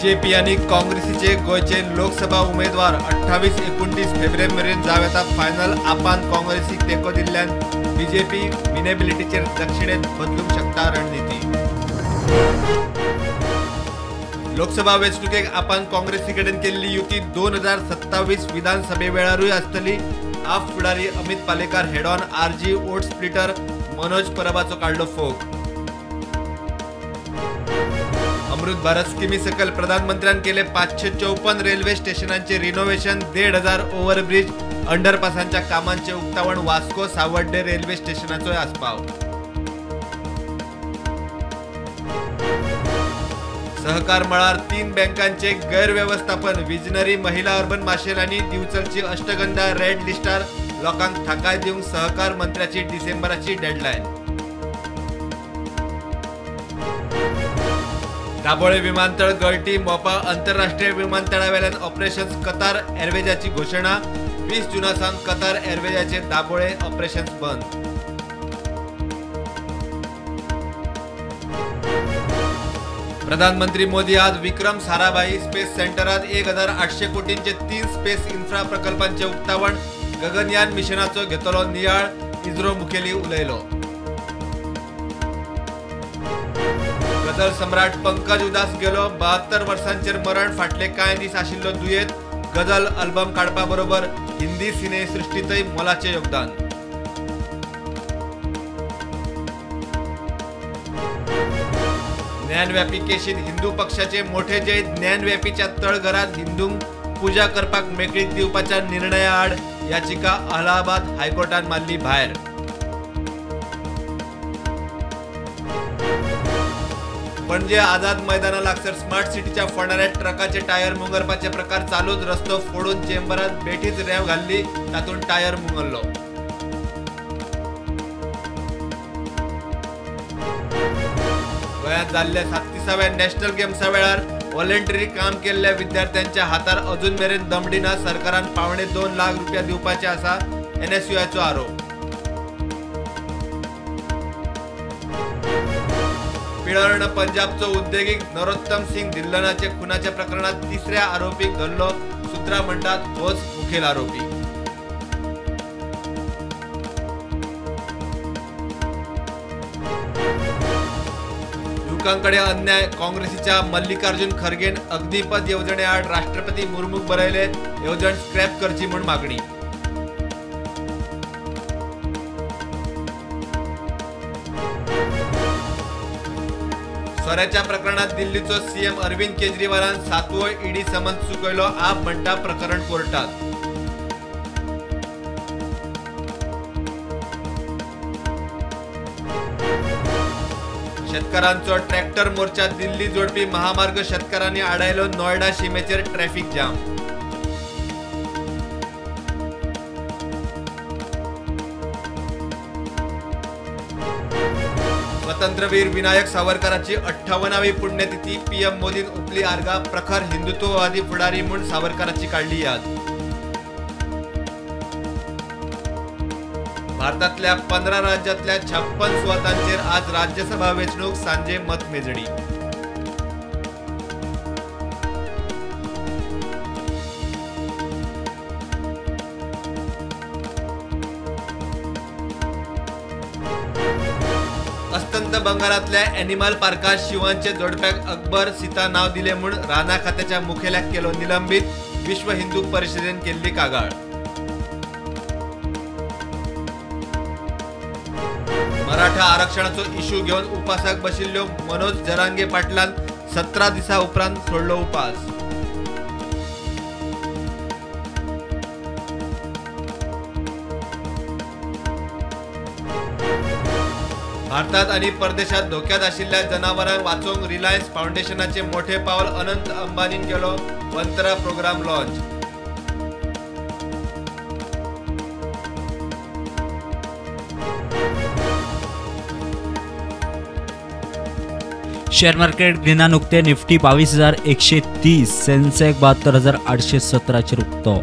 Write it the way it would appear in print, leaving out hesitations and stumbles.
BJP आनी काँग्रेसीचे गोंयचे लोकसभा उमेदवार 28-29 फेब्रुवारी मेरेन जावं येता फायनल. आपान काँग्रेसीक तेंको दिल्ल्यान बीजेपी विनेबिलिटीचेर दक्षिणेंत बदलूंक शकता रणनिती. लोकसभा वेंचणुकेक आपान काँग्रेसी कडेन केल्ली युती 2027 विधानसभे वेळारूय आसतली. आप फुडारी Amit Palekar head on RG vote splitter Manoj परबाचो काडलो फोग. अमृत भारत स्किमी सकल प्रधानमंत्र्यान केले 554 रेल्वे स्टेशनांचे रिनोव्हेशन, 1500 ओव्हरब्रिज, अंडरपासांच्या कामांचे उक्तावण. वास्को सावड्डे रेल्वे स्टेशनाचोय आस्पाव. सहकार मळार 3 बँकांचे गैरव्यवस्थापन, विजनरी महिला अर्बन माशेल आनी दिवचलची अष्टगंधा रेड लिस्टार लोकांक थाकाय दिवंक सहकार मंत्र्याची डिसेंबराची डेडलायन. दाबोळे विमानतळ गळटी, मोपा आंतरराष्ट्रीय विमानतळावेल्यान ऑपरेशन्स कतार एअरवेजाची घोशणा. 20 जूना सावन कतार एअरवेजाचे दाबोळे ऑपरेशन्स बंद. प्रधानमंत्री मोदी आज Vikram Sarabhai space सेंटरात 1800 कोटींचे 3 space infra प्रकल्पांचे उक्तावण. गगनयान मिशनाचो घेतलो नियाळ, इस्रो मुखेली उलयलो. गझल सम्राट पंकज उदास गेलो, 72 वर्सांचेर मरण. फाटले कांय दीस आशिल्लो दुयेंत. गझल अल्बम काडपा बरोबर हिंदी सिनेसृष्टीतय मोलाचें योगदान. ज्ञानव्यापी केशीत हिंदू पक्षाचे मोठे जैत. ज्ञानव्यापीच्या तळघरात हिंदूंक पूजा करपाक मेकळीक दिवपाच्या निर्णया आड याचिका अलाहाबाद हायकोर्टान मारली भायर. पणजे आझाद मैदाना लागसर स्मार्ट सिटीच्या फोंडाऱ्यात ट्रकाचे टायर मुंगरपाचे प्रकार चालूच. रस्तो फोडून चेंबरात बेठीच रेंव घाल्ली, तातूंत टायर मुंगरलो. गोंयांत जाल्ल्या 37व्या नॅशनल गेम्सा वेळार व्हॉलेंटरी काम केल्ल्या विद्यार्थ्यांच्या हातार अजून मेरेन दमडी ना. सरकारान 1.75 लाख रुपया दिवपाचे आसा, एनएसयूआयचो आरोप. पिळर्ण पंजाबचो उद्देगीक नरोत्तम सिंग धिल्लनाचे खुनाच्या प्रकरणात तिसऱ्या आरोपीक धरलो. सूत्रां म्हणटात होच मुखेल आरोपी. युवकांकडे अन्याय, काँग्रेसीच्या मल्लिकार्जुन खरगेन अग्निपथ येवजणेआड राष्ट्रपती मुर्मूक बरयले, येवजण स्क्रॅप करची म्हूण मागणी. सोऱ्याच्या प्रकरणात दिल्लीचो सीएम अरविंद केजरीवालान 7वो ईडी समन्स चुकयलो. आप म्हणटा प्रकरण कोर्टात. शेतकारांचो ट्रॅक्टर मोर्चा दिल्ली जोडपी महामार्ग शेतकारांनी आडायलो. Noida शिमेचेर traffic jam. स्वातंत्र्यवीर विनायक सावरकराची 58वी पुण्यतिथी. पीएम मोदीन उपली आर्गा. प्रखर हिंदुत्ववादी फुडारी म्हूण सावरकराची काडली याद. भारतातल्या 15 राज्यांतल्या 56 सुवातांचेर आज राज्यसभा वेंचणूक, सांजे मतमेजणी. अस्तंत बंगालातल्या एनिमल पार्कात शिवांचे जोडप्याक अकबर सीता नाव दिले म्हूण राना खात्याच्या मुखेल्याक केलो निलंबित. विश्व हिंदू परिषदेन केल्ली कागाळ. मराठा आरक्षणाचो इश्यू घेवन उपासाक बशिल्ल्यो मनोज जरांगे पाटलान 17 दिसा उपरांत सोडलो उपास. भारतात आनी परदेशात धोक्यात आशिल्ल्या जनावरांक वाचोवंक रिलायन्स फावंडेशनाचे मोठे पावल. अनंत अंबानीन केलो Vantara programme launch. Share market दिनान उक्ते. निफ्टी 22,130, सेन्सेक्स 72,817 चेर उक्तो.